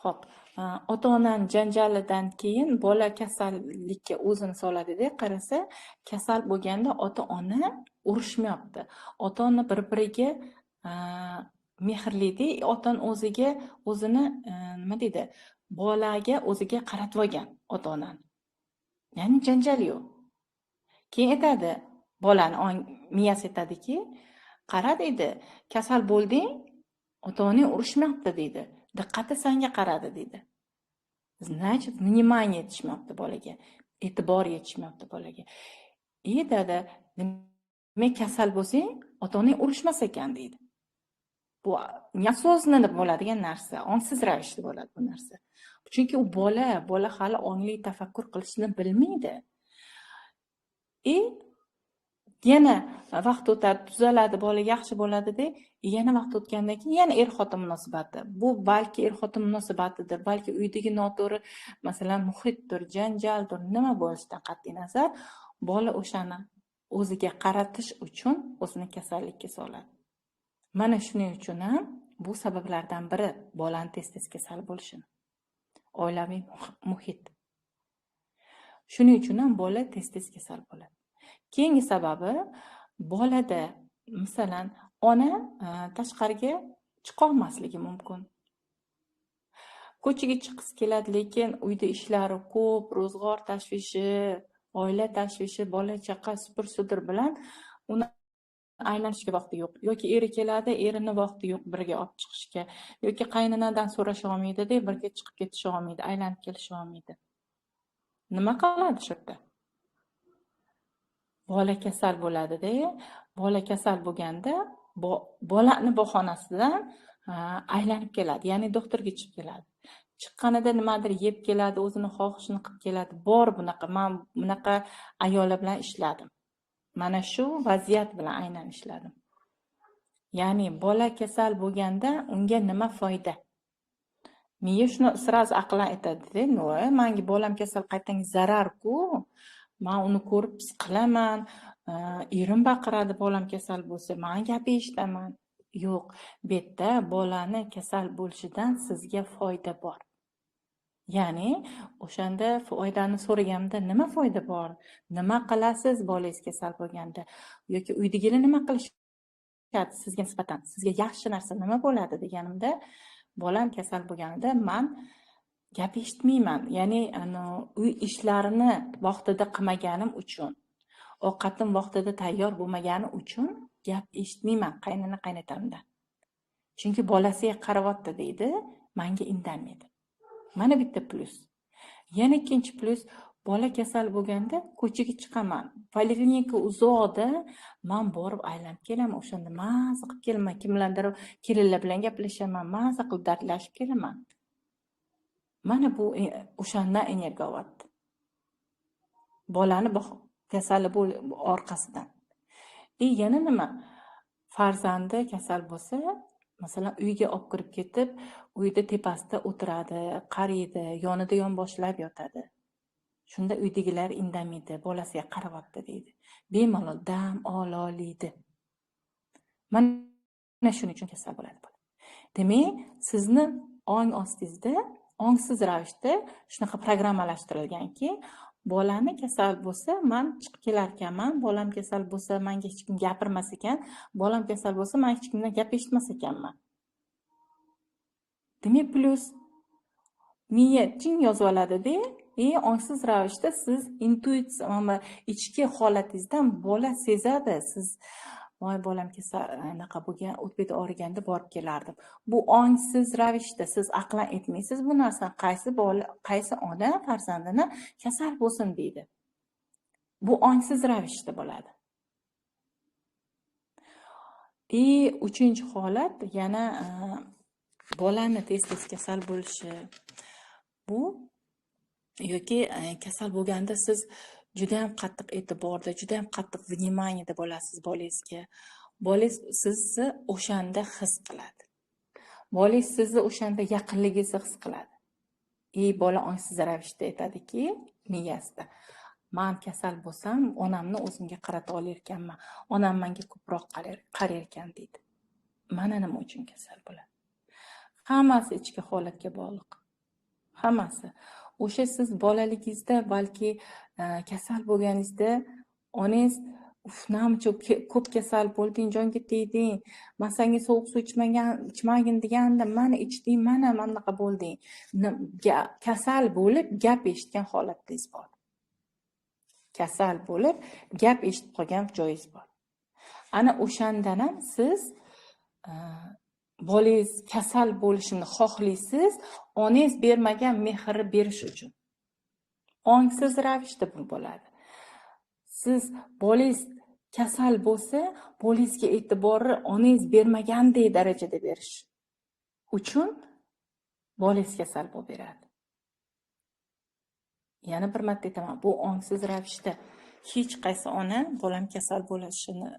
Xo'p, ota-onani janjalidan keyin bola kasallikka o'zini soladida, qarasa, kasal bo'lganda ota-ona urushmayapti. Ota-ona bir-biriga mehrlida, ota-ona o'ziga o'zini nima deydi, bolaga o'ziga qaratib olgan ota-onani. Ya'ni janjal yo'q. Keyin aytadi, bolani miyasi aytadiki, qara deydi, kasal bo'lding, ota-onang urushmayapti deydi. Diqqati senga qaradi deydi. Значит, внимание yetishmayapti bolaga, e'tibor yetishmayapti bolaga. "E dada, demak kasal bo'lsang, ota-onang urushmas ekan" deydi. Bu неосознанно bo'ladigan narsa, ongsiz ravishda bo'ladi bu narsa. Chunki u bola hali ongli tafakkur qilishni bilmaydi. Yana vaqt o'tadi, tuzaladi, bola yaxshi bo'ladi-da, yana vaqt o'tgandan keyin yana er-xotin munosabati. Bu balki er-xotin munosabatidir, balki uydagi noto'g'ri, masalan, muhitdir, janjaldir, nima bo'lishidan qat'iy nazar, bola o'shani o'ziga qaratish uchun o'zini kasallikka soladi. Mana shuning uchun ham bu sabablardan biri bolani tez-tez kasal bo'lishini. Oilaviy muhit. Shuning uchun ham bola tez-tez kasal bo'ladi. Keyingi sababi bolada, masalan, ona tashqariga chiqolmasligi mumkin. Ko'chaga chiqqisi keladi, lekin uyda ishlari ko'p, ro'zg'or tashvishi, oila tashvishi, bola chaqa, supur-sudur bilan uni aylanishga vaqti yo'q. Yoki eri keladi, erini vaqti yo'q birga olib chiqishga, yoki qaynonadan so'rasha olmaydi-da, birga chiqib ketisha olmaydi, aylanib kelisha olmaydi. Nima qiladi shu yerda? Bola kasal bo'ladi-da, bola kasal bo'lganda bolani bahonasidan aylanib keladi, ya'ni doktorga chiqib keladi. Chiqqanida nimadir yeb keladi, o'zini xohishini qilib keladi. Bor bunaqa, men bunaqa ayollar bilan ishladim. Mana shu vaziyat bilan aynan ishladim. Ya'ni bola kasal bo'lganda unga nima foyda? Miya shuni sразу aqlan aytadi-da, "No, menga bolam kasal qaytanga zarar-ku. Men uni ko'rib siqilaman, erim baqiradi bolam kasal bo'lsa, men gap eshitaman." Yo'q, bu yerda bolani kasal bo'lishidan sizga foyda bor. Ya'ni o'shanda foydani so'raganimda nima foyda bor? Nima qilasiz bolangiz kasal bo'lganda? Yoki uydagilar nima qilishadi sizga nisbatan? Sizga yaxshi narsa nima bo'ladi deganimda, bolam kasal bo'lganida men gap eshitmayman. Ya'ni uy ishlarini vaqtida qilmaganim uchun, ovqatim vaqtida tayyor bo'lmagani uchun gap eshitmayman qaynona qaynotamdan. Chunki bolasiga qaryapti deydi, menga indamaydi. Mana bitta plyus. Yana ikkinchi plyus, bola kasal bo'lganda ko'chaga chiqaman. Poliklinika uzoqda, men borib aylanib kelaman. O'shanda maza qilib kelaman, kimlardir kelinlar bilan gaplashaman, maza qilib dardlashib kelaman. Mana bu o'shandan energiya olyapti. Bolani kasali orqasidan. Yana nima? Farzandi kasal bo'lsa, masalan, uyga olib kirib ketib, uyda tepasida o'tiradi, qaraydi, yonida yonboshlab yotadi. Shunda uydagilar indamaydi, bolasiga qarayapti deydi. Bemalol dam ololiydi. Mana shuning uchun kasal bo'ladi bola. Demak, sizni ong ostingizda ongsiz ravishda shunaqa programmalashtirilganki, bolani kasal bo'lsa, men chiqib kelar ekanman, bolam kasal bo'lsa, menga hech kim gapirmas ekan, bolam kasal bo'lsa, men hech kimdan gap eshitmas ekanman. Demak, plyus miya ching yozib oladi-da, ongsiz ravishda siz intuitsiya, mana ichki holatingizdan bola sezadi, siz voy bolam kasal anaqa bo'lgan, o'tbeti og'riganda borib kelardim. Bu ongsiz ravishda siz aqlan aytmaysiz bu narsani, qaysi bola, qaysi ona farzandini kasal bo'lsin deydi. Bu ongsiz ravishda bo'ladi. Uchinchi holat yana bolani tez-tez kasal bo'lishi. Bu yoki kasal bo'lganda siz juda ham qattiq e'tiborda, juda ham qattiq vниманиеda bo'lasiz bolangizga. Bolangiz sizni o'shanda his qiladi. Bolangiz sizni o'shanda yaqinligingizni his qiladi. Bola ongsiz ravishda aytadiki, miyasida, men kasal bo'lsam, onamni o'zimga qarata olar ekanman, onam menga ko'proq qarar ekan deydi. Mana nima uchun kasal bo'ladi. Hammasi ichki holatga bog'liq. Hammasi. O'sha siz bolaligingizda balki kasal bo'lganingizda onangiz uf, namcha ko'p kasal bo'lding, jonga tegding, man senga sovuq suv ichmagin degandim, mana ichding, mana bunaqa bo'lding. Kasal bo'lib gap eshitgan holatingiz bor. Kasal bo'lib gap eshitib qolgan joyingiz bor. Ana o'shandan ham siz bolangiz kasal bo'lishini xohlaysiz, onangiz bermagan mehrni berish uchun. Ongsiz ravishda bu bo'ladi. Siz bolangiz kasal bo'lsa, bolangizga e'tiborni onangiz bermagandek darajada berish uchun bolangiz kasal bo'lib beradi. Yana bir marta aytaman, bu ongsiz ravishda hech qaysi ona bolam kasal bo'lishini,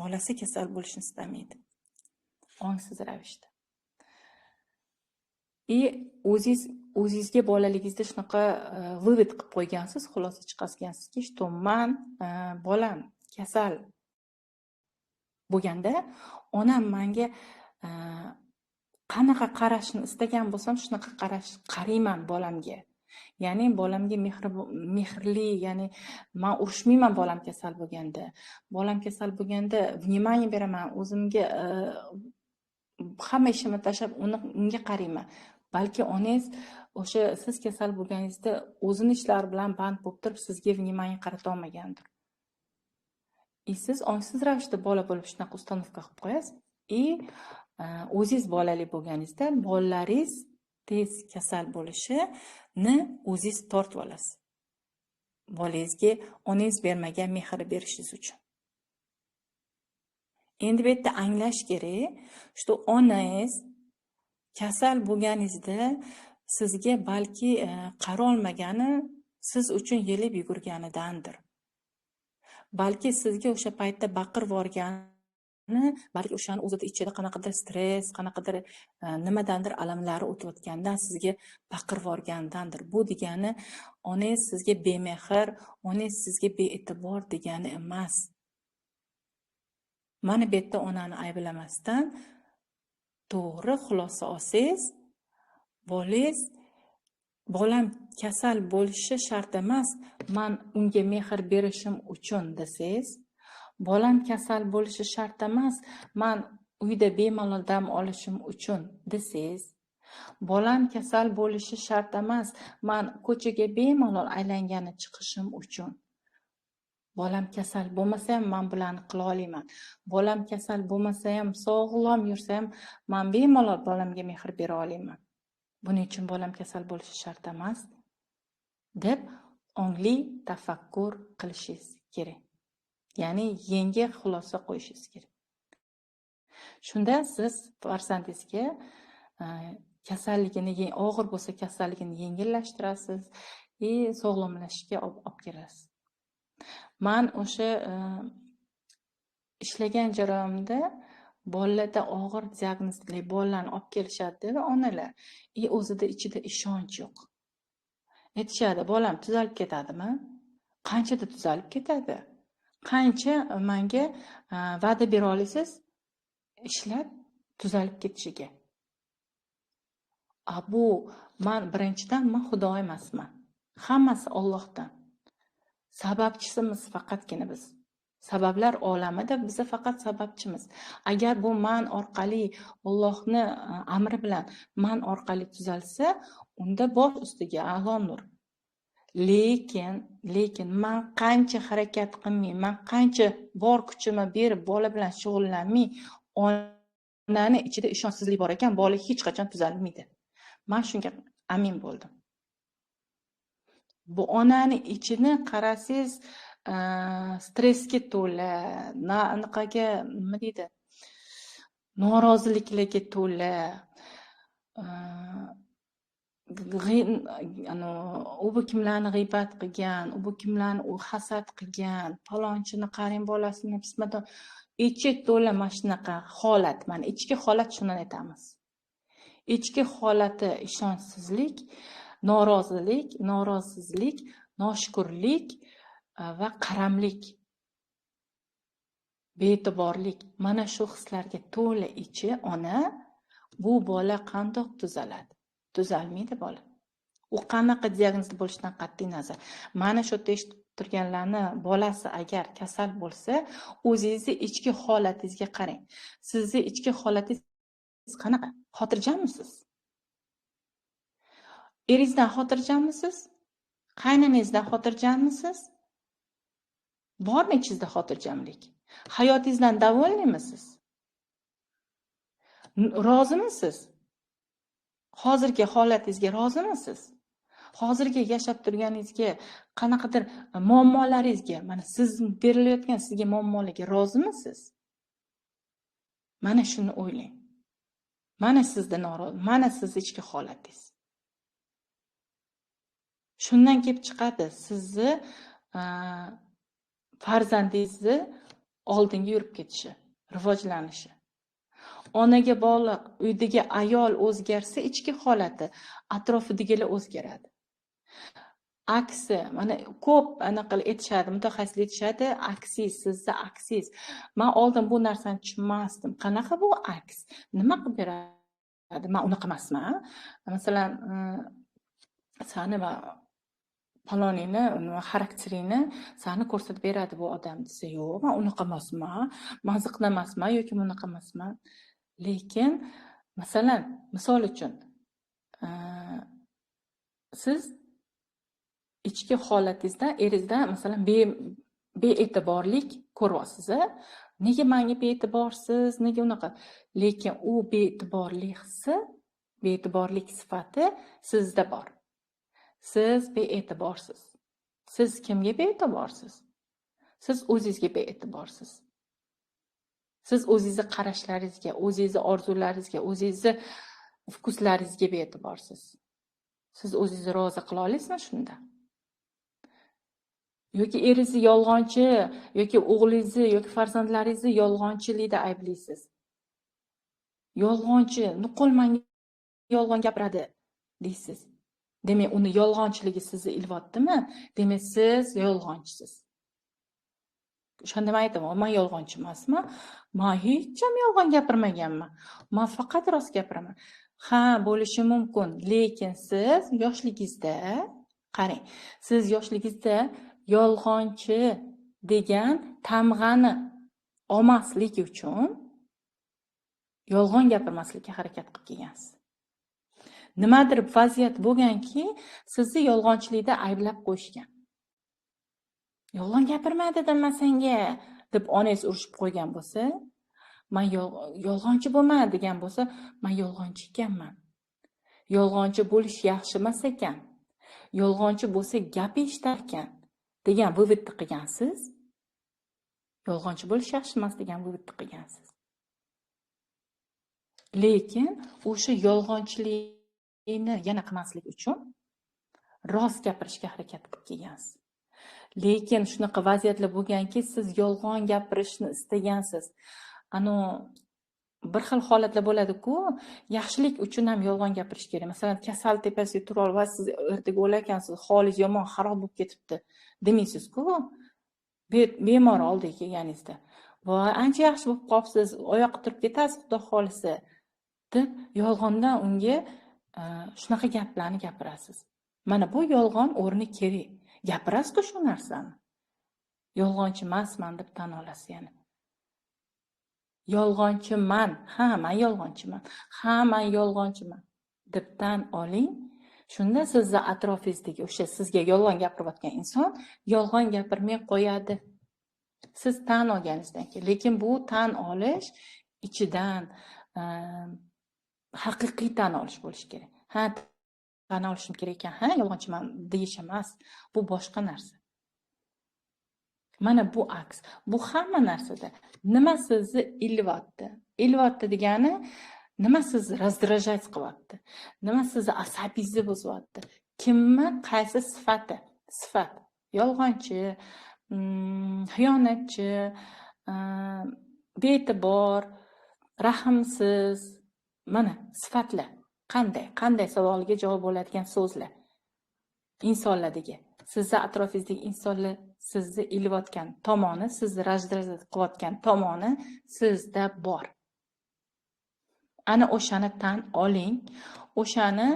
bolasi kasal bo'lishini istamaydi. Ongsiz ravishda. И o'zingizga bolaligingizda shunaqa вывод qilib qo'ygansiz, xulosa chiqargansizki, что man bolam kasal bo'lganda onam menga qanaqa qarashni istagan bo'lsam, shunaqa qarash qarayman bolamga. Ya'ni bolamga mehrli, ya'ni man urushmayman bolam kasal bo'lganda. Bolam kasal bo'lganda внимание beraman, o'zimga hamma ishimni tashlab unga qarayman. Balki onangiz o'sha siz kasal bo'lganingizda o'zini ishlari bilan band bo'lib turib sizga внимание qarata olmagandir. И siz ongsiz ravishda bola bo'lib shunaqa установка qilib qo'yasiz. И o'zingiz bolali bo'lganingizda bolalaringiz tez kasal bo'lishini o'zingiz tortib olasiz. Bolangizga onangiz bermagan mehrni berishingiz uchun. Endi bu yerda anglash kerak, что onangiz kasal bo'lganingizda sizga balki qarolmagani siz uchun yelib yugurganidandir. Balki sizga o'sha paytda baqirib yuborgani, balki o'shani o'zida ichida qanaqadir stress, qanaqadir nimadandir alamlari o'tayotgandan sizga baqirib yuborganidandir. Bu degani onangiz sizga bemehr, onangiz sizga bee'tibor degani emas. Mana bu yerda onani ayblamasdan to'g'ri xulosa olsangiz, bolangiz bolam kasal bo'lishi shart emas, man unga mehr berishim uchun desangiz, bolam kasal bo'lishi shart emas, man uyda bemalol dam olishim uchun desangiz, bolam kasal bo'lishi shart emas, man ko'chaga bemalol aylangani chiqishim uchun. Bolam kasal bo'lmasa ham man bularni qila olaman. Bolam kasal bo'lmasa ham, sog'lom yursa ham man bemalol bolamga mehr bera olaman. Buning uchun bolam kasal bo'lishi shart emas deb ongli tafakkur qilishingiz kerak. Ya'ni yangi xulosa qo'yishingiz kerak. Shunda siz farzandingizga kasalligini, og'ir bo'lsa kasalligini yengillashtirasiz va sog'lomlashishga olib kelasiz. Man o'sha ishlagan jarayonimda bolalarda og'ir diagnozli bolalarni olib kelishadi va onalar o'zida ichida ishonch yo'q. Aytishadi, bolam tuzalib ketadimi? Qanchada tuzalib ketadi? Qancha menga va'da bera olasiz ishlab tuzalib ketishiga? A bu man birinchidan man Xudo emasman. Hammasi Allohdan. Sababchisimiz faqatgina biz. Sabablar olamida biz faqat sababchimiz. Agar bu man orqali Allohni amri bilan man orqali tuzalsa, unda bosh ustiga a'lo nur. Lekin man qancha harakat qilmay, man qancha bor kuchimni berib bola bilan shug'ullanmay, onani ichida ishonchsizlik bor ekan, bola hech qachon tuzalmaydi. Man shunga amin bo'ldim. Bu onani ichini qarasangiz, stressga to'la, anaqaga nima deydi, noroziliklarga to'la, u bu kimlarni g'iybat qilgan, u bu kimlarni u hasad qilgan, palonchini qarang bolasini pismadan, ichi to'la mana shunaqa holat. Mana ichki holat, shuni aytamiz. Ichki holati ishonchsizlik, norozilik, norozisizlik, noshukurlik va qaramlik, bee'tiborlik. Mana shu hislarga to'la ichi ona, bu bola qandoq tuzaladi? Tuzalmaydi bola. U qanaqa diagnozda bo'lishidan qat'iy nazar. Mana shu yerda eshitib turganlarni bolasi agar kasal bo'lsa, o'zingizni ichki holatingizga qarang. Sizni ichki holatingiz qanaqa? Xotirjammisiz? Eringizdan xotirjammisiz? Qaynonangizdan xotirjammisiz? Bormi ichingizda xotirjamlik? Hayotingizdan довольный misiz? Rozimisiz? Hozirgi holatingizga rozimisiz? Hozirgi yashab turganingizga, qanaqadir muammolaringizga, mana siz berilayotgan sizga muammolarga rozimisiz? Mana shuni o'ylang. Mana sizda norozi, mana sizni ichki holatingiz. Shundan kelib chiqadi sizni farzandingizni oldinga yurib ketishi, rivojlanishi. Onaga bog'liq uydagi ayol o'zgarsa, ichki holati, atrofidagilar o'zgaradi. Aksi, mana ko'p anaqa aytishadi, mutaxassislar aytishadi, aksiz, sizni aksiz. Men oldin bu narsani tushunmasdim. Qanaqa bu aks? Nima qilib beradi? Men unaqa emasman. Masalan, sani va paloningni, xarakteringni sani ko'rsatib beradi bu odam desa, yo'q, men unaqa emasman, men ziqna emasman yoki bunaqa emasman. Lekin masalan, misol uchun, siz ichki holatingizda eringizda masalan bee'tiborlik ko'ryapsiz, nega menga bee'tiborsiz, nega unaqa? Lekin u bee'tiborlik hissi, bee'tiborlik sifati sizda bor. Siz bee'tiborsiz. Siz kimga bee'tiborsiz? Siz o'zingizga bee'tiborsiz. Siz o'zingizni qarashlaringizga, o'zingizni orzularingizga, o'zingizni вкус laringizga bee'tiborsiz. Siz o'zingizni rozi qila olasizmi shunda? Yoki eringizni yolg'onchi, yoki o'g'lingizni, yoki farzandlaringizni yolg'onchilikda ayblaysiz. Yolg'onchi, nuqul menga yolg'on gapiradi deysiz. Demak, uni yolg'onchiligi sizni ilyaptimi? Demak, siz yolg'onchisiz. O'shanda men aytaman, men yolg'onchi emasman. Men hech ham yolg'on gapirmaganman. Men faqat rost gapiraman. Ha, bo'lishi mumkin, lekin siz yoshligingizda, qarang, siz yoshligingizda yolg'onchi degan tamg'ani olmaslik uchun yolg'on gapirmaslikka harakat qilib kelgansiz. Nimadir vaziyat bo'lganki, sizni yolg'onchilikda ayblab qo'yishgan. Yolg'on gapirma dedim men senga deb onangiz urishib qo'ygan bo'lsa, men yolg'onchi bo'lma degan bo'lsa, men yolg'onchi ekanman. Yolg'onchi bo'lish yaxshi emas ekan. Yolg'onchi bo'lsa gap eshitar ekan degan вывод ni qilgansiz. Yolg'onchi bo'lish yaxshi emas degan вывод ni qilgansiz. Lekin o'sha yolg'onchilikni yana qilmaslik uchun rost gapirishga harakat qilib kelgansiz. Lekin shunaqa vaziyatlar bo'lganki, siz yolg'on gapirishni istagansiz. Ano bir xil holatlar bo'ladi-ku, yaxshilik uchun ham yolg'on gapirish kerak. Masalan, kasal tepasiga turib olib, siz ertaga o'larkansiz, holingiz yomon, xarob bo'lib ketibdi demaysiz-ku. Bemor oldiga kelganingizda, voy, ancha yaxshi bo'lib qolibsiz, oyoqqa turib ketasiz, xudo xolisa deb yolg'ondan unga shunaqa gaplarni gapirasiz. Mana bu yolg'on o'rni kerak. Gapirasiz-ku shu narsani. Yolg'onchi emasman deb tan olasiz yana. Yolg'onchiman, ha, men yolg'onchiman, ha, men yolg'onchiman deb tan oling. Shunda sizni atrofingizdagi o'sha sizga yolg'on gapirayotgan inson yolg'on gapirmay qo'yadi. Siz tan olganingizdan keyin. Lekin bu tan olish ichidan haqiqiy tan olish bo'lishi kerak. Ha, tan olishim kerak ekan, ha, yolg'onchiman deyish emas. Bu boshqa narsa. Mana bu aks. Bu hamma narsada. Nima sizni ilyapti? Ilyapti degani nima sizni раздражать qilyapti? Nima sizni asabingizni bozyapti? Kimni qaysi sifati? Sifat. Yolg'onchi, xiyonatchi, bee'tibor, rahmsiz. Mana sifatlar. Qanday? Qanday savolga javob bo'ladigan so'zlar? Insonlardagi. Sizni atrofingizdagi insonlar sizni ilayotgan tomoni, sizni раздражать qilayotgan tomoni sizda bor. Ana o'shani tan oling. O'shani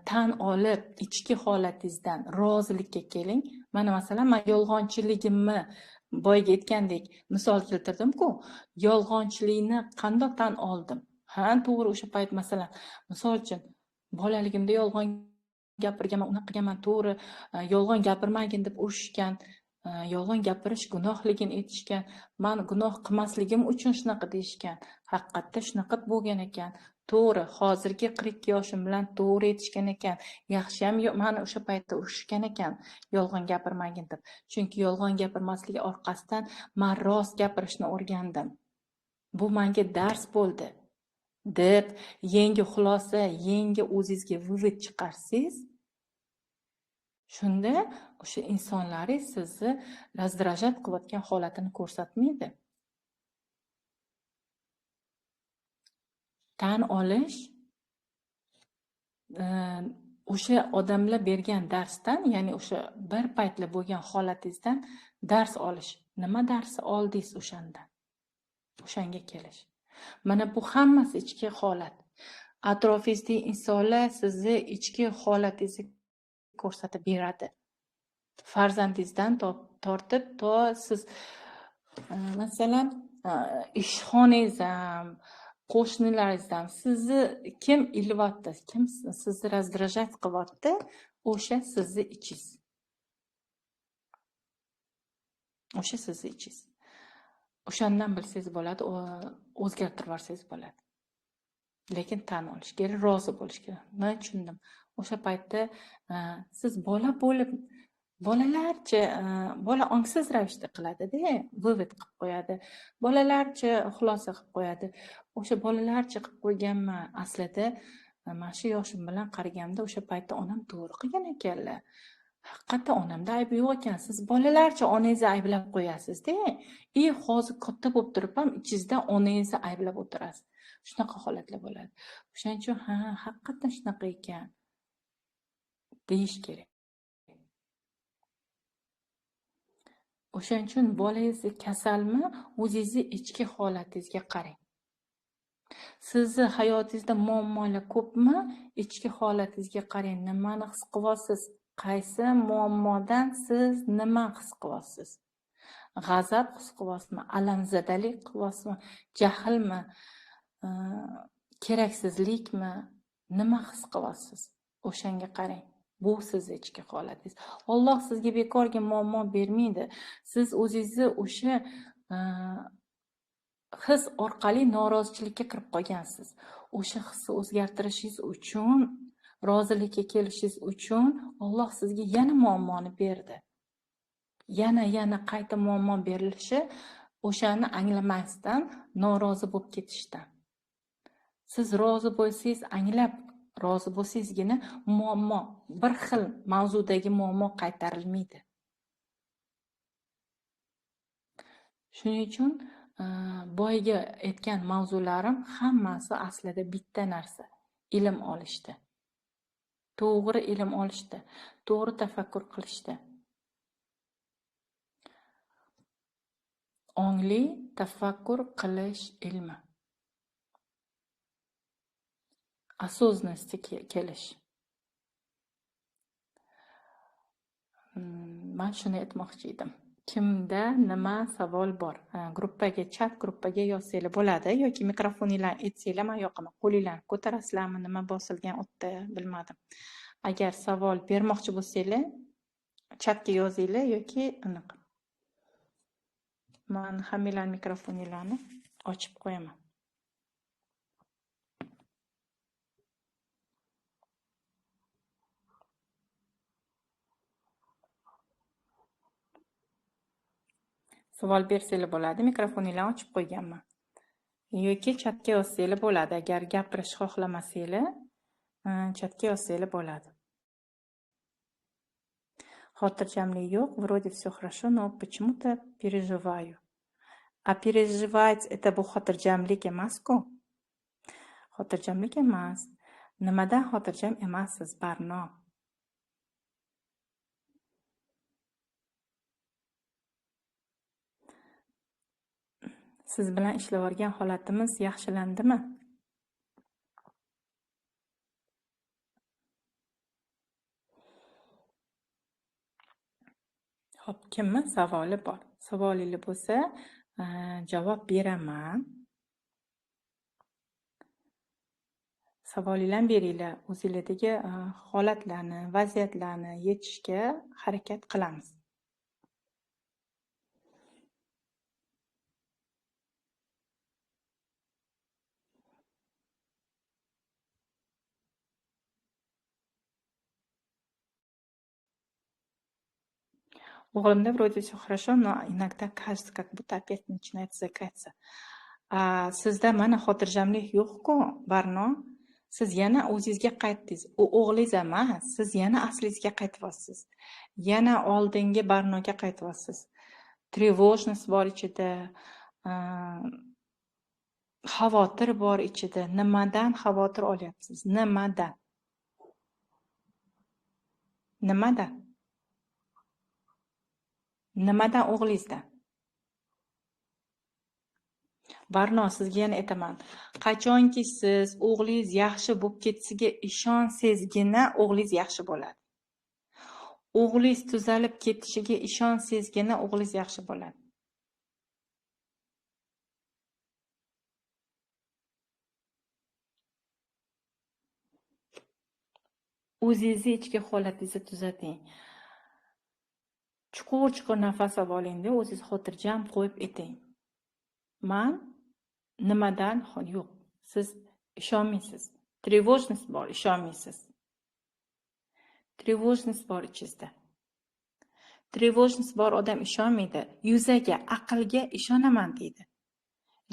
tan olib, ichki holatingizdan rozilikka keling. Mana masalan, men yolg'onchiligimni boyagi aytgandek misol keltirdim-ku, yolg'onchilikni qandoq tan oldim? Ha, to'g'ri, o'sha payt masalan, misol uchun bolaligimda yolg'on gapirganman, unaqa qilganman, to'g'ri, yolg'on gapirmagin deb urishgan, yolg'on gapirish gunohligini aytishgan, men gunoh qilmasligim uchun shunaqa deyishgan. Haqiqatda shunaqa bo'lgan ekan. To'g'ri, hozirgi 42 yoshim bilan to'g'ri aytishgan ekan. Yaxshi ham meni o'sha paytda urishgan ekan, yolg'on gapirmagin deb. Chunki yolg'on gapirmasligi orqasidan men rost gapirishni o'rgandim. Bu menga dars bo'ldi deb yangi xulosa, yangi o'zingizga vivod chiqarsangiz, shunda o'sha insonlaringiz sizni razdrajat qilayotgan holatini ko'rsatmaydi. Tan olish o'sha odamlar bergan darsdan, ya'ni o'sha bir paytlar bo'lgan holatingizdan dars olish. Nima darsi oldingiz o'shandan? O'shanga kelish. Mana bu hammasi ichki holat. Atrofingizdagi insonlar sizni ichki holatingizni ko'rsatib beradi. Farzandingizdan tortib to siz masalan ishxonangiz ham, qo'shnilaringizdan sizni kim ilyapti, kim sizni razdrajat qilyapti, o'sha sizni ichingiz. O'sha sizni ichingiz. O'shandan bilsangiz bo'ladi, o'zgartirib yuborsangiz bo'ladi. Lekin tan olish kerak, rozi bo'lish kerak. Men tushundim. O'sha paytda siz bola bo'lib, bolalarcha, bola ongsiz ravishda qiladi-da, vivod qilib qo'yadi. Bolalarcha xulosa qilib qo'yadi. O'sha bolalarcha qilib qo'yganman. Aslida mana shu yoshim bilan qaraganimda o'sha paytda onam to'g'ri qilgan ekanlar. Haqiqatda onamda aybi yo'q ekan. Siz bolalarcha onangizni ayblab qo'yasiz-da. Hozir katta bo'lib turib ham ichingizda onangizni ayblab o'tirasiz. Shunaqa holatlar bo'ladi. O'shaning uchun ha, haqiqatdan shunaqa ekan deyish kerak. O'shaning uchun bolangiz kasalmi, o'zingizni ichki holatingizga qarang. Sizni hayotingizda muammolar ko'pmi, ichki holatingizga qarang. Nimani his qilyapsiz? Qaysi muammodan siz nima his qilyapsiz? G'azab his qilyapsizmi? Alamzadalik qilyapsizmi? Jahlmi? Keraksizlikmi? Nima his qilyapsiz? O'shanga qarang. Bu sizni ichki holatingiz. Alloh sizga bekorga muammo bermaydi. Siz o'zingizni o'sha his orqali norozichilikka kirib qolgansiz. O'sha hisni o'zgartirishingiz uchun, rozilikka kelishingiz uchun Alloh sizga yana muammoni berdi. Yana qayta muammo berilishi o'shani anglamasdan norozi bo'lib ketishdan. Siz rozi bo'lsangiz, anglab rozi bo'lsangizgina muammo, bir xil mavzudagi muammo qaytarilmaydi. Shuning uchun boyagi aytgan mavzularim hammasi aslida bitta narsa, ilm olishda. To'g'ri ilm olishda, to'g'ri tafakkur qilishda. Ongli tafakkur qilish ilmi. Осознанности kelish. Men shuni aytmoqchi edim. Kimda nima savol bor? Gruppaga, chat gruppaga yozsanglar bo'ladi yoki mikrofoninglarni aytsanglar, men yoqaman. Qo'linglarni ko'tarasizlarmi, nima bosilgan o'tda bilmadim. Agar savol bermoqchi bo'lsanglar, chatga yozinglar yoki aniq. Men hammanglar mikrofoninglarni ochib qo'yaman. Savol bersanglar bo'ladi, mikrofoninglarni ochib qo'yganman. Yoki chatga yozsanglar bo'ladi. Agar gapirish xohlamasanglar, chatga yozsanglar bo'ladi. Xotirjamlik yo'q, вроде все хорошо, но почему-то переживаю. А переживать это bu xotirjamlik emas-ku. Xotirjamlik emas. Nimadan xotirjam emassiz, Barno? Siz bilan ishlavorgan holatimiz yaxshilandimi? Xo'p, kimni savoli bor? Savolingiz bo'lsa, javob beraman. Savolinglarni beringlar, o'zinglardagi holatlarni, vaziyatlarni yechishga harakat qilamiz. O'g'limda вроде все хорошо, но иногда кажется, как будто опять начинает заикаться. Sizda mana xotirjamlik yo'q-ku, Barno. Siz yana o'zingizga qaytdingiz. U o'g'lingiz emas, siz yana aslingizga qaytyapsiz. Yana oldingi Barnoga qaytyapsiz. Тревожность bor ichida, xavotir bor ichida. Nimadan xavotir olyapsiz? Nimadan? Nimadan? Nimadan o'g'lingizdan? Barno, sizga yana aytaman. Qachonki siz o'g'lingiz yaxshi bo'lib ketishiga ishonsangizgina o'g'lingiz yaxshi bo'ladi. O'g'lingiz tuzalib ketishiga ishonsangizgina o'g'lingiz yaxshi bo'ladi. O'zingizni ichki holatingizni tuzating. Chuqur-chuqur nafas olingda, o'zingiz xotirjam qo'yib ayting. Man nimadan yo'q, siz ishonmaysiz. Тревожность bor, ishonmaysiz. Тревожность bor ichingizda. Тревожность bor odam ishonmaydi. Yuzaga, aqlga ishonaman deydi.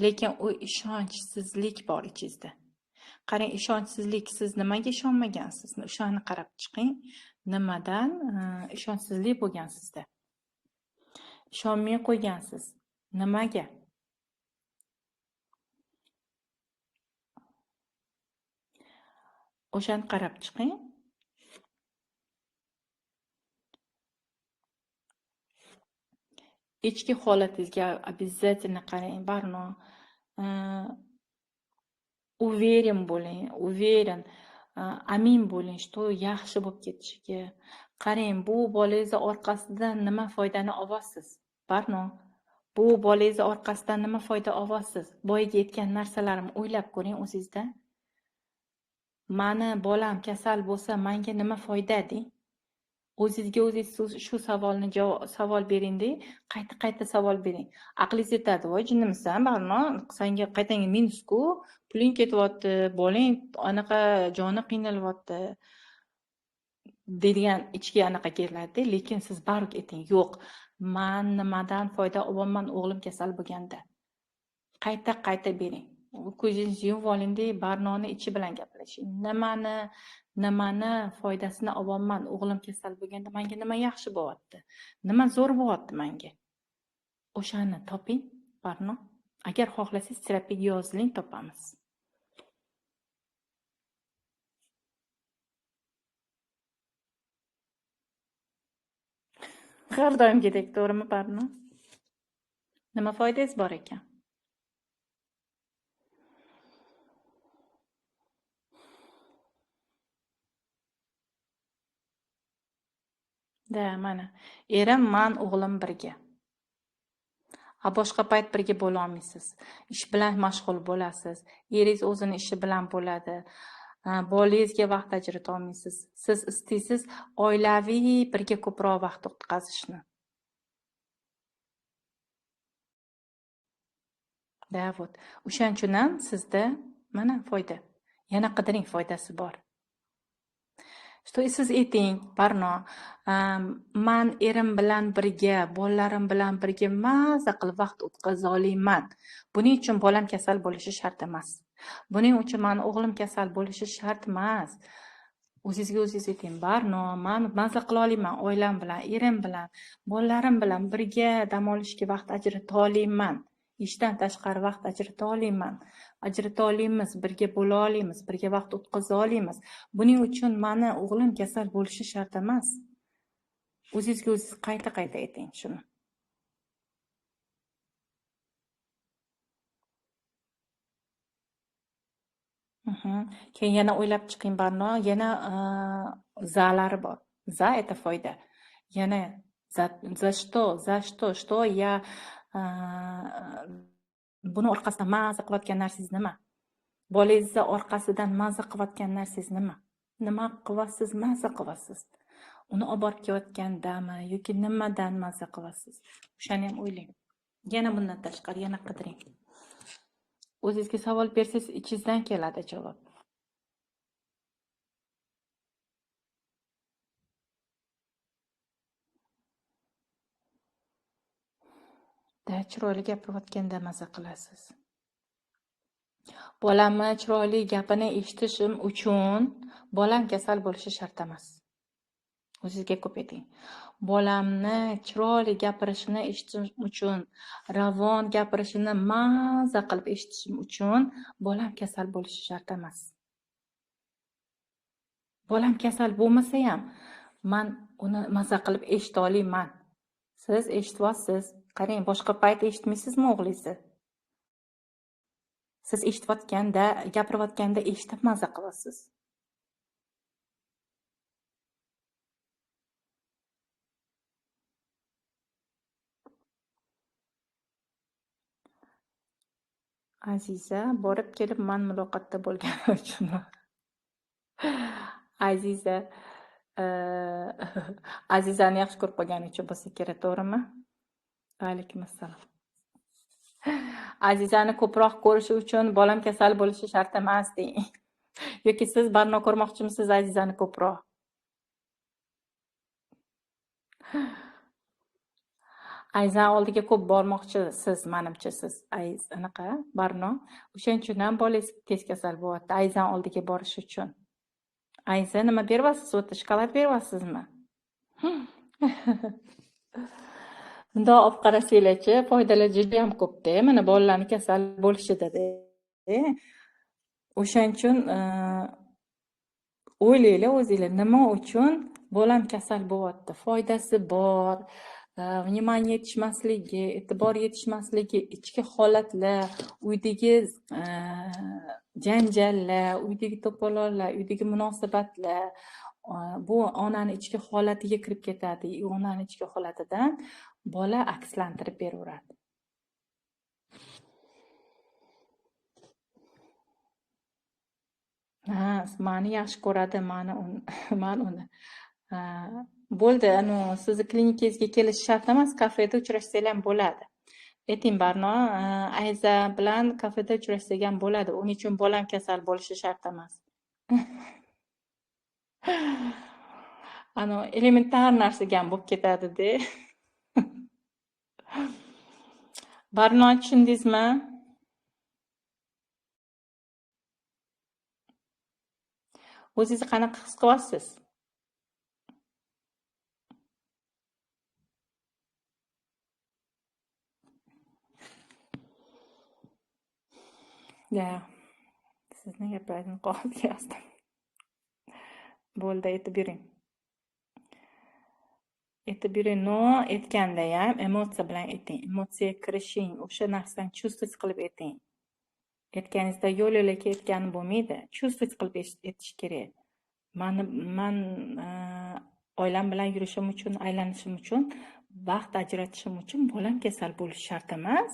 Lekin u ishonchsizlik bor ichingizda. Qarang, ishonchsizlik, siz nimaga ishonmagansiz? O'shani qarab chiqing. Nimadan ishonchsizlik bo'lgan sizda? Ishonmay qo'ygansiz. Nimaga? O'shani qarab chiqing. Ichki holatingizga обязательно qarang, Barno. Уверен bo'ling, уверен, amin bo'ling, что yaxshi bo'lib ketishiga. Qarang, bu bolangizni orqasidan nima foydani olasiz? Barno, bu bolangizni orqasidan nima foyda olasiz? Boyagi aytgan narsalarimni o'ylab ko'ring o'zingizda. Mani bolam kasal bo'lsa, menga nima foyda deng? O'zingizga o'zingiz shu savolni savol bering-da, qayta-qayta savol bering. Aqlingiz yetadi, voy jinnimisan, Barno, senga qaytanga minus-ku, puling ketyapti, bolang anaqa joni qiynalyapti degan ichki anaqa keladi, lekin siz baribir ayting, yo'q, men nimadan foyda olaman o'g'lim kasal bo'lganda. Qayta-qayta bering. Ko'zingizni yumib olingda, Barnoni ichi bilan gaplashing. Nimani foydasini olaman o'g'lim kasal bo'lganda, menga nima yaxshi bo'lyapti? Nima zo'r bo'lyapti menga? O'shani toping, Barno. Agar xohlasangiz terapiyaga yoziling, topamiz. Har doimgidek, to'g'rimi, Barno? Nima foydangiz bor ekan? Da, mana. Erim, man, o'g'lim birga. A boshqa payt birga bo'la olmaysiz. Ish bilan mashg'ul bo'lasiz. Eringiz o'zini ishi bilan bo'ladi. Bolangizga vaqt ajrata olmaysiz. Siz istaysiz oilaviy birga ko'proq vaqt o'tkazishni. Da, вот. O'shaning uchun ham sizda mana foyda. Yana qidiring, foydasi bor. Что siz ayting, Barno, man erim bilan birga, bolalarim bilan birga maza qilib vaqt o'tkaza olaman. Buning uchun bolam kasal bo'lishi shart emas. Buning uchun meni o'g'lim kasal bo'lishi shart emas. O'zingizga o'zingiz ayting, Barno, man maza qila olaman, oilam bilan, erim bilan, bolalarim bilan birga dam olishga vaqt ajrata olaman. Ishdan tashqari vaqt ajrata olaman. Ajrata olamiz, birga bo'la olamiz, birga vaqt o'tkaza olamiz. Buning uchun meni o'g'lim kasal bo'lishi shart emas. O'zingizga o'zingiz qayta-qayta ayting shuni. Keyin yana o'ylab chiqing, Barno, yana zalari bor. Za это foyda. Yana За что? За что? Что я buni orqasidan maza qilayotgan narsangiz nima? Bolangizni orqasidan maza qilayotgan narsangiz nima? Nima qilyapsiz, maza qilyapsiz? Uni olib borib kelayotgandami yoki nimadan maza qilyapsiz? O'shani ham o'ylang. Yana bundan tashqari yana qidiring. O'zingizga savol bersangiz, ichingizdan keladi javob. Da chiroyli gapirayotganda maza qilasiz. Bolamni chiroyli gapini eshitishim uchun bolam kasal bo'lishi shart emas. O'zingizga ko'p ayting. Bolamni chiroyli gapirishini eshitishim uchun, ravon gapirishini maza qilib eshitishim uchun bolam kasal bo'lishi shart emas. Bolam kasal bo'lmasa ham men uni maza qilib eshita olmayman. Siz eshityapsiz. Qarang, boshqa payt eshitmaysizmi o'g'lingizni? Siz eshitayotganda, gapirayotganda eshitib maza qilasiz. Aziza, borib kelib man muloqotda bo'lgani uchun. Aziza, Azizani yaxshi ko'rib qolgani uchun bo'lsa kerak, to'g'rimi? Alaykum assalom. Azizani ko'proq ko'rishi uchun bolam kasal bo'lishi shart emas deng. Yoki siz Barno ko'rmoqchimisiz Azizani ko'proq? Azizani oldiga ko'p bormoqchisiz, menimcha siz. Anaqa Barno. O'shaning uchun ham bolangiz tez kasal bo'lyapti. Azizani oldiga borish uchun. Aziza nima beryapsiz? O'ta shokolad beryapsizmi? Bundoq olib qarasanglarchi, foydalar juda ham ko'p-da. Mana bolalarning kasal bo'lishida-da. O'shaning uchun o'ylanglar o'zinglar, nima uchun bolam kasal bo'lyapti? Foydasi bor, внимание yetishmasligi, e'tibor yetishmasligi, ichki holatlar, uydagi janjallar, uydagi to'polonlar, uydagi munosabatlar, bu onani ichki holatiga kirib ketadi. Onani ichki holatidan bola akslantirib beraveradi. Ha, meni yaxshi ko'radi, men uni. Bo'ldi, anu sizni klinikangizga kelish shart emas, kafeda uchrashsanglar ham bo'ladi. Ayting Barno, Ayza bilan kafeda uchrashsak ham bo'ladi. Uning uchun bolam kasal bo'lishi shart emas. Ano elementar narsaga ham bo'lib ketadi-da. Barno, tushundingizmi? O'zingizni qanaqa his qilyapsiz? Ya, sizni gaplaringizni qog'ozga yozdim. Bo'ldi, aytib bering. Aytib bering, no, aytganda ham emotsiya bilan ayting. Emotsiyaga kirishing, o'sha narsani чувствовать qilib ayting. Aytganingizda yo'l yo'lakay aytgani bo'lmaydi. Чувствовать qilib aytish kerak. Man oilam bilan yurishim uchun, aylanishim uchun, vaqt ajratishim uchun bolam kasal bo'lishi shart emas.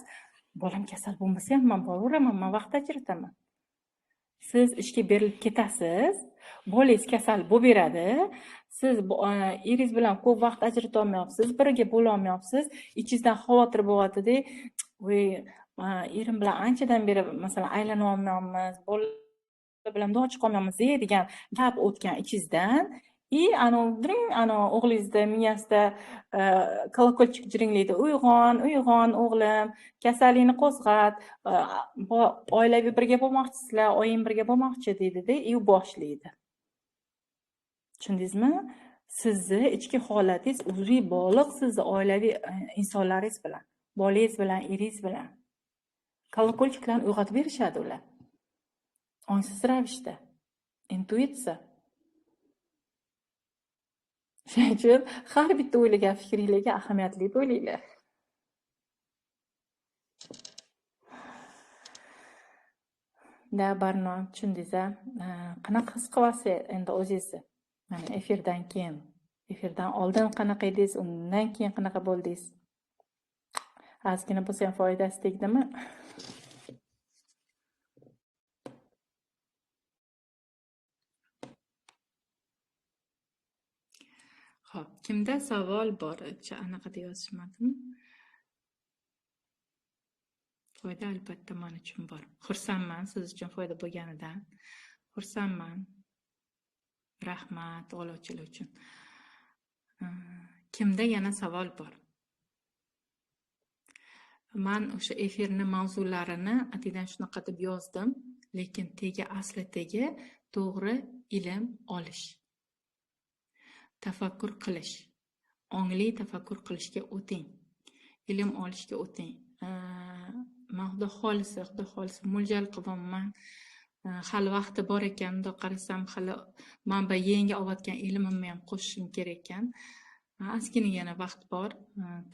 Bolam kasal bo'lmasa ham men boraveraman, men vaqt ajrataman. Siz ishga berilib ketasiz, bolangiz kasal bo'lib beradi, siz eringiz bilan ko'p vaqt ajrata olmayapsiz, birga bo'la olmayapsiz, ichingizdan xavotir bo'lyapti-da, voy, erim bilan anchadan beri masalan aylana olmayapmiz, bola bilan bundoq chiqa olmayapmiz degan gap o'tgan ichingizdan. И ano o'g'lingizda miyasida kolokолchik jiringlaydi. Uyg'on, uyg'on o'g'lim, kasallikni qo'zg'at, oilaviy birga bo'lmoqchisizlar, oying birga bo'lmoqchi deydi-da, u boshlaydi. Tushundingizmi? Sizni ichki holatingiz uzviy bog'liq sizni oilaviy insonlaringiz bilan, bolangiz bilan, eringiz bilan. Kolokолchiklarni uyg'otib berishadi ular. Ongsiz ravishda. Intuitsiya. Shuning uchun har bitta o'ylagan fikringlarga ahamiyatli bo'linglar. Da Barno, tushundingiz-a? Qanaqa his qilyapsiz endi o'zingizni? Mana efirdan keyin, Efirdan oldin qanaqa edingiz, undan keyin qanaqa bo'ldingiz? Ozgina bo'lsa ham foydasi tegdimi? Xo'p, kimda savol bor? Anaqa deb yozishmadim. Foyda albatta men uchun bor. Xursandman siz uchun foyda bo'lganidan. Xursandman. Rahmat olovchilar uchun. Kimda yana savol bor? Men o'sha efirni mavzularini atidan shunaqa deb yozdim, lekin tegi asli tegi to'g'ri ilm olish. Tafakkur qilish. Ongli tafakkur qilishga o'ting. Ilm olishga o'ting. Men Xudo xolisa mo'ljal qilyapman. Hali vaqti bor ekan, bundoq qarasam hali men bu yangi olayotgan ilmimni ham qo'shishim kerak ekan. Ozgina yana vaqt bor,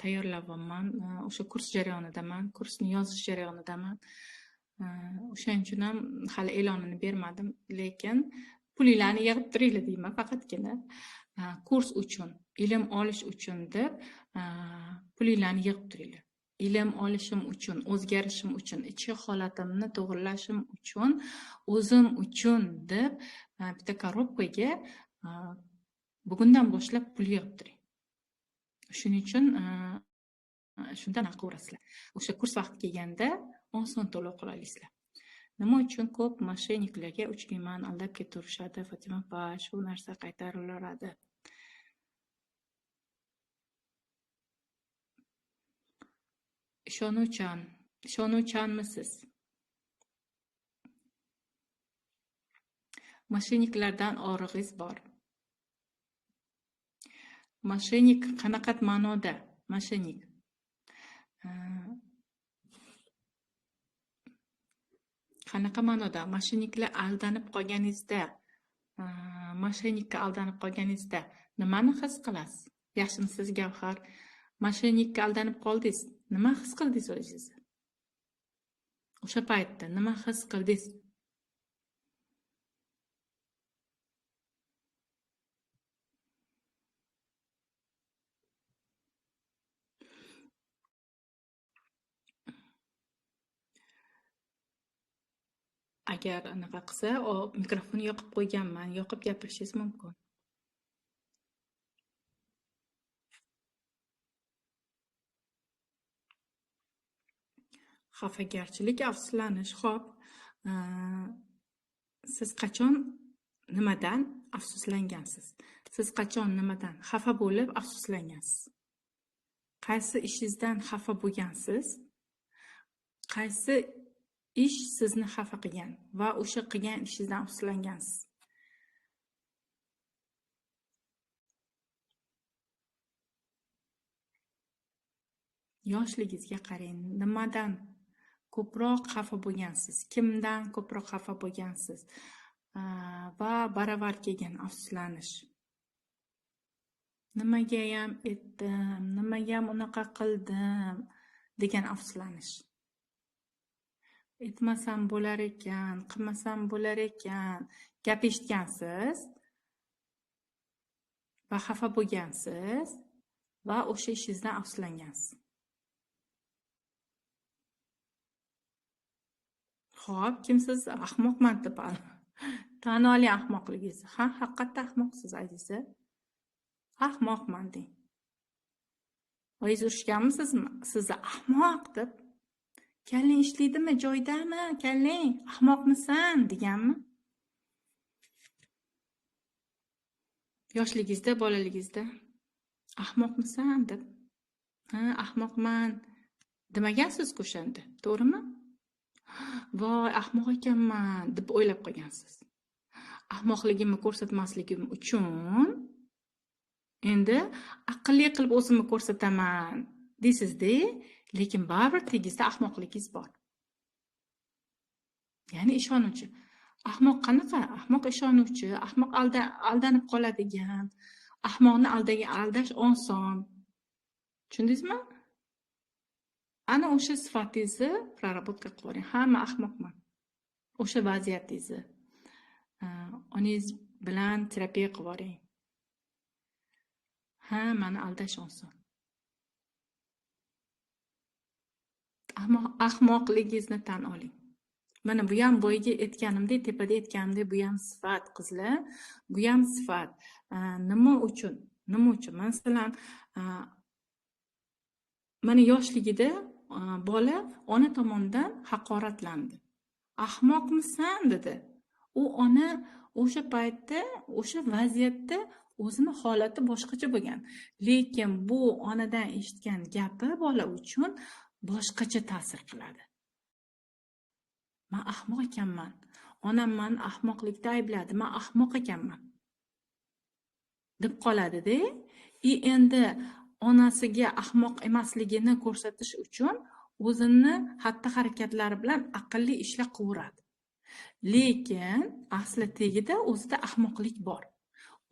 tayyorlayapman. O'sha kurs jarayonidaman, kursni yozish jarayonidaman. O'shaning uchun ham hali e'lonini bermadim, lekin pulinglarni yig'ib turinglar deyman faqatgina. Kurs uchun, ilm olish uchun deb pulinglarni yig'ib turinglar. Ilm olishim uchun, o'zgarishim uchun, ichki holatimni to'g'rilashim uchun, o'zim uchun deb bitta korobkaga bugundan boshlab pul yig'ib turing. Shuning uchun shundan aql o'rasizlar. O'sha kurs vaqti kelganda oson to'lov qila olasizlar. Nima uchun ko'p moshenniklarga uchmayman, aldab ketaverishadi, Fatima opa, shu narsa qaytarilaveradi. Ishonuvchan, ishonuvchanmisiz? Moshenniklardan og'rig'ingiz bor. Moshennik qanaqa ma'noda? Moshennik. Qanaqa ma'noda? Moshenniklar aldanib qolganingizda, moshennikka aldanib qolganingizda nimani his qilasiz? Yaxshimisiz, Gavhar? Moshennikka aldanib qoldingiz. Nima his qildingiz o'zingizni? O'sha paytda nima his qildingiz? Agar anaqa qilsa, mikrofonni yoqib qo'yganman, yoqib gapirishingiz mumkin. Xafagarchilik, afsuslanish. Xo'p, siz qachon nimadan afsuslangansiz? Siz qachon nimadan xafa bo'lib afsuslangansiz? Qaysi ishingizdan xafa bo'lgansiz? Qaysi ish sizni xafa qilgan va o'sha qilgan ishingizdan afsuslangansiz? Yoshligingizga qarang, nimadan ko'proq xafa bo'lgansiz, kimdan ko'proq xafa bo'lgansiz va baravar kelgan afsuslanish. Nimagayam etdim, nimagayam unaqa qildim degan afsuslanish. Etmasam bo'lar ekan, qilmasam bo'lar ekan gap eshitgansiz va xafa bo'lgansiz va o'sha ishingizdan afsuslangansiz. Xo'p, kimsiz? Ahmoqman deb tan oling ahmoqligingizni. Ha, haqiqatda ahmoqsiz, aziza. Ahmoqman deng. Oyingiz urishganmisizmi? Sizni ahmoq deb. Kallang ishlaydimi, joyidami? Kallang, ahmoqmisan deganmi? Yoshligingizda, bolaligingizda ahmoqmisan deb. Ha, ahmoqman demagansiz-ku o'shanda, to'g'rimi? Voy, ahmoq ekanman deb o'ylab qolgansiz. Ahmoqligimni ko'rsatmasligim uchun endi aqlli qilib o'zimni ko'rsataman deysiz-da, lekin baribir tegizda ahmoqligingiz bor. Ya'ni ishonuvchi. Ahmoq qanaqa? Ahmoq ishonuvchi, ahmoq aldanib qoladigan, ahmoqni aldash oson. Tushundingizmi? Ana o'sha sifatingizni prоработка qilib yuboring. Hamma ahmoqman. O'sha vaziyatingizni onangiz bilan terapiya qilib yuboring. Ha, meni aldash oson. Ahmoqligingizni tan oling. Mana bu ham boyagi aytganimdek, tepada aytganimdek, bu ham sifat qizlar, bu ham sifat. Nima uchun? Nima uchun? Masalan, mana yoshligida bola ona tomonidan haqoratlandi. Ahmoqmisan dedi. U ona o'sha paytda, o'sha vaziyatda o'zini holati boshqacha bo'lgan. Lekin bu onadan eshitgan gapi bola uchun boshqacha ta'sir qiladi. Men ahmoq ekanman. Onam meni ahmoqlikda aybladi. Men ahmoq ekanman deb qoladi-da. Endi onasiga ahmoq emasligini ko'rsatish uchun o'zini xatti-harakatlari bilan aqlli ishlar qilaveradi. Lekin asli tagida o'zida ahmoqlik bor.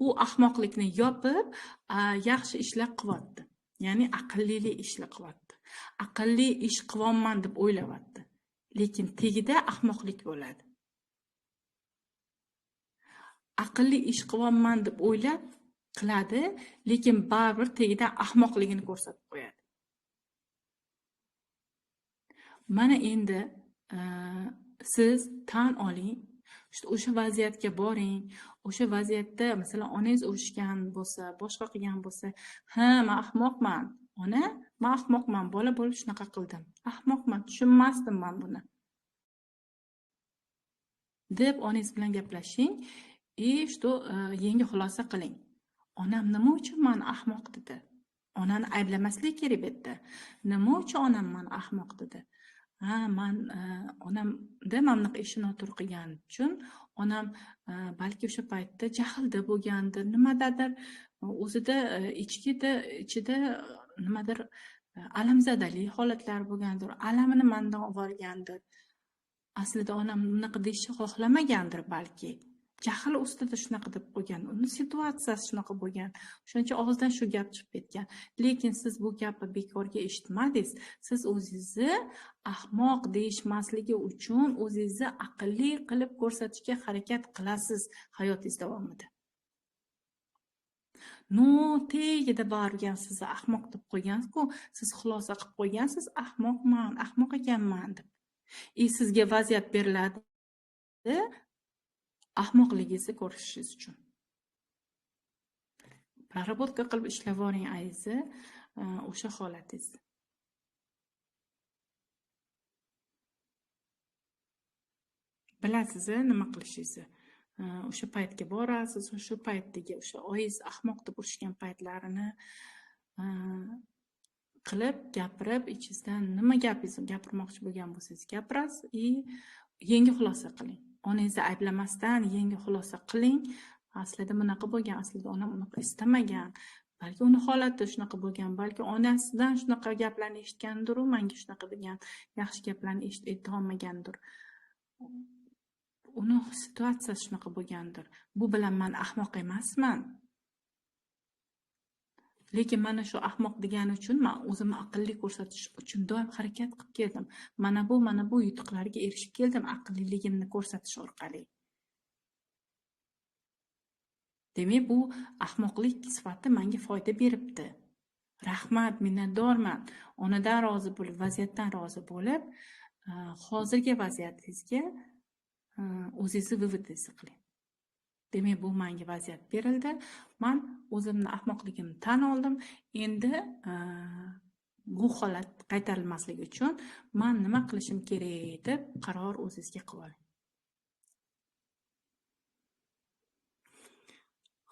U ahmoqlikni yopib, yaxshi ishlar qilyapti. Ya'ni aqlli ishlar qilyapti. Aqlli ish qilyapman deb o'ylayapti. Lekin tagida ahmoqlik bo'ladi. Aqlli ish qilyapman deb o'ylab qiladi, lekin baribir tagida ahmoqligini ko'rsatib qo'yadi. Mana endi siz tan oling, o'sha vaziyatga boring, o'sha vaziyatda masalan onangiz urushgan bo'lsa, boshqa qilgan bo'lsa, ha, men ahmoqman, ona, men ahmoqman, bola bo'lib shunaqa qildim, ahmoqman, tushunmasdim men buni deb onangiz bilan gaplashing и что yangi xulosa qiling. Onam nima uchun meni ahmoq dedi? Onani ayblamaslik kerak bu yerda. Nima uchun onam meni ahmoq dedi? Ha, man onamda mana bunaqa ishni noto'g'ri qilgani uchun onam balki o'sha paytda jahlda bo'lgandir, nimadadir o'zida ichida nimadir alamzadali holatlar bo'lgandir, alamini mandan olgandir. Aslida onam bunaqa deyishni xohlamagandir balki. Jahl ustida shunaqa deb qo'ygan, uni situatsiyasi shunaqa bo'lgan. Shuning uchun og'izdan shu gap chiqib ketgan. Lekin siz bu gapni bekorga eshitmadingiz. Siz o'zingizni ahmoq deyishmasligi uchun o'zingizni aqlli qilib ko'rsatishga harakat qilasiz hayotingiz davomida. No, tagida borgan sizni ahmoq deb qo'ygan-ku, siz xulosa qilib qo'ygansiz, ahmoqman, ahmoq ekanman deb. Sizga vaziyat beriladi ahmoqligingizni ko'rishingiz uchun. Prоработка qilib ishlab oling ayizni, o'sha holatingizni. Bilasiz nima qilishingizni. O'sha paytga borasiz, o'sha paytdagi o'sha oyiz ahmoq deb urishgan paytlarini qilib, gapirib, ichingizdan nima gapingizni gapirmoqchi bo'lgan bo'lsangiz gapirasiz и yangi xulosa qiling. Onangizni ayblamasdan yangi xulosa qiling. Aslida bunaqa bo'lgan, aslida onam unaqa istamagan, balki uni holati shunaqa bo'lgan, balki onasidan shunaqa gaplarni eshitgandir, u menga shunaqa degan yaxshi gaplarni eshita olmagandir. Uni situatsiyasi shunaqa bo'lgandir. Bu bilan men ahmoq emasman. Lekin mana shu ahmoq degani uchun men o'zimni aqlli ko'rsatish uchun doim harakat qilib keldim. Mana bu yutuqlarga erishib keldim aqlliligimni ko'rsatish orqali. Demak, bu ahmoqlik sifati menga foyda beribdi. Rahmat, minnatdorman. Onadan rozi bo'lib, vaziyatdan rozi bo'lib, hozirgi vaziyatingizga o'zingizni vыводingizni qiling. Demak, bu menga vaziyat berildi. Men o'zimni ahmoqligimni tan oldim. Endi bu holat qaytarilmasligi uchun men nima qilishim kerak deb qaror o'zingizga qilib oling.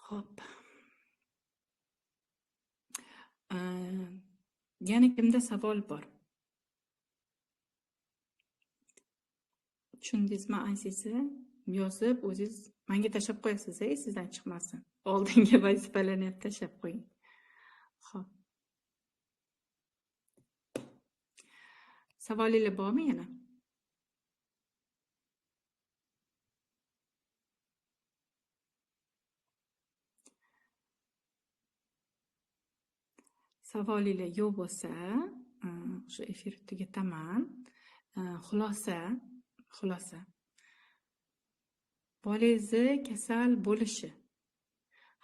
Xo'p. Yana kimda savol bor? Tushundingizmi aziza? Yozib o'zingiz menga tashlab qo'yasiz, sizdan chiqmasin. Oldingi vazifalarni ham tashlab qo'ying. Xo'p. Savolingiz bormi yana? Savolingiz yo'q bo'lsa, shu efirni tugataman. Xulosa. Bolangizni kasal bo'lishi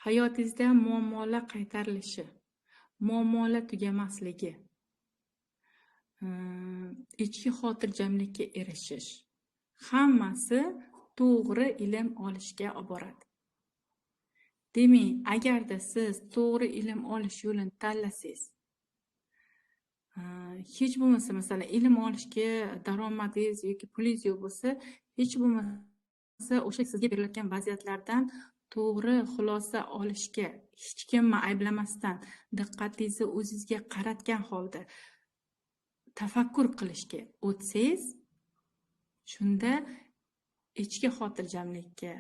Hayotingizda muammolar qaytarilishi, muammolar tugamasligi, ichki xotirjamlikka erishish, hammasi to'g'ri ilm olishga olib boradi. Demak, agarda siz to'g'ri ilm olish yo'lini tanlasangiz, hech bo'lmasa, masalan, ilm olishga daromadingiz yoki pulingiz yo'q bo'lsa, hech bo'lmasa o'sha sizga berilayotgan vaziyatlardan to'g'ri xulosa olishga, hech kimni ayblamasdan, diqqatingizni o'zingizga qaratgan holda tafakkur qilishga o'tsangiz, shunda ichki xotirjamlikka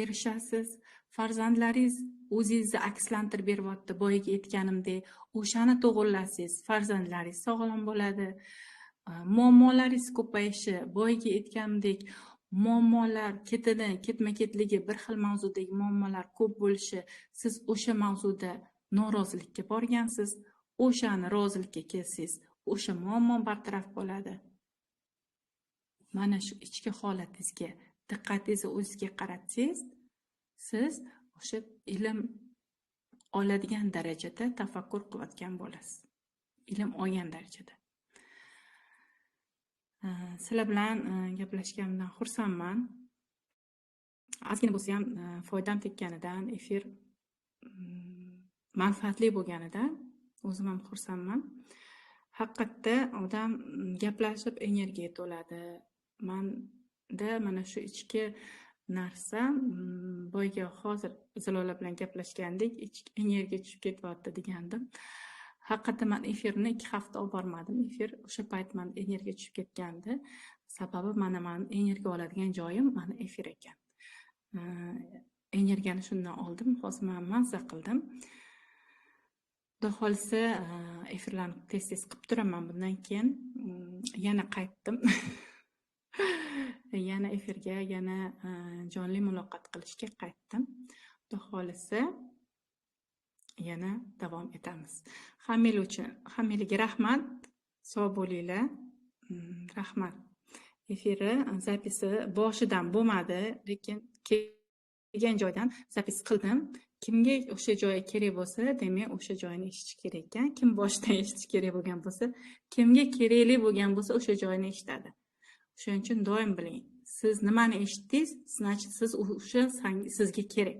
erishasiz. Farzandlaringiz o'zingizni akslantirib beryapti, boyagi aytganimdek, o'shani to'g'irlasangiz, farzandlaringiz sog'lom bo'ladi. Muammolaringiz ko'payishi, boyagi aytganimdek, muammolar ketidan ketma-ketligi, bir xil mavzudagi muammolar ko'p bo'lishi, siz o'sha mavzuda norozilikka borgansiz, o'shani rozilikka kelsangiz, o'sha muammo bartaraf bo'ladi. Mana shu ichki holatingizga diqqatingizni o'zingizga qaratsangiz, siz o'sha ilm oladigan darajada tafakkur qilayotgan bo'lasiz. Ilm olgan darajada. Sizlar bilan gaplashganimdan xursandman. Ozgina bo'lsa ham foydam tekkanidan, efir manfaatli bo'lganidan o'zim ham xursandman. Haqiqatda odam gaplashib energiya to'ladi. Manda mana shu ichki narsa, boyagi hozir Zilola bilan gaplashgandik, ichki energiya tushib ketyapti degandim. Haqiqatda man efirni 2 hafta olib bormadim. Efir o'sha payt menda energiya tushib ketgandi. Sababi mana mani energiya oladigan joyim mana efir ekan. Energiyani shundan oldim. Hozir man mazza qildim. Xudo xohlasa, efirlarni tez-tez qilib turaman bundan keyin. Yana qaytdim. Yana efirga, yana jonli muloqot qilishga qaytdim. Xudo xohlasa, yana davom etamiz. Hammanglar uchun, hammanglarga rahmat. Sog' bo'linglar. Rahmat. Efiri запись i boshidan bo'lmadi, lekin kelgan joydan запись qildim. Kimga o'sha joyi kerak bo'lsa, demak, o'sha joyini eshitish kerak ekan. Kim boshidan eshitish kerak bo'lgan bo'lsa, kimga kerakli bo'lgan bo'lsa, o'sha joyini eshitadi. Shuning uchun doim biling, siz nimani eshitdingiz, значит, siz o'sha sizga kerak.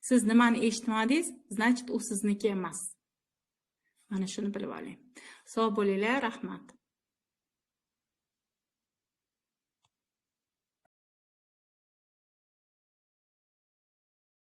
Siz nimani eshitmadingiz, значит, u sizniki emas. Mana shuni bilib oling. Sog' bo'linglar, rahmat.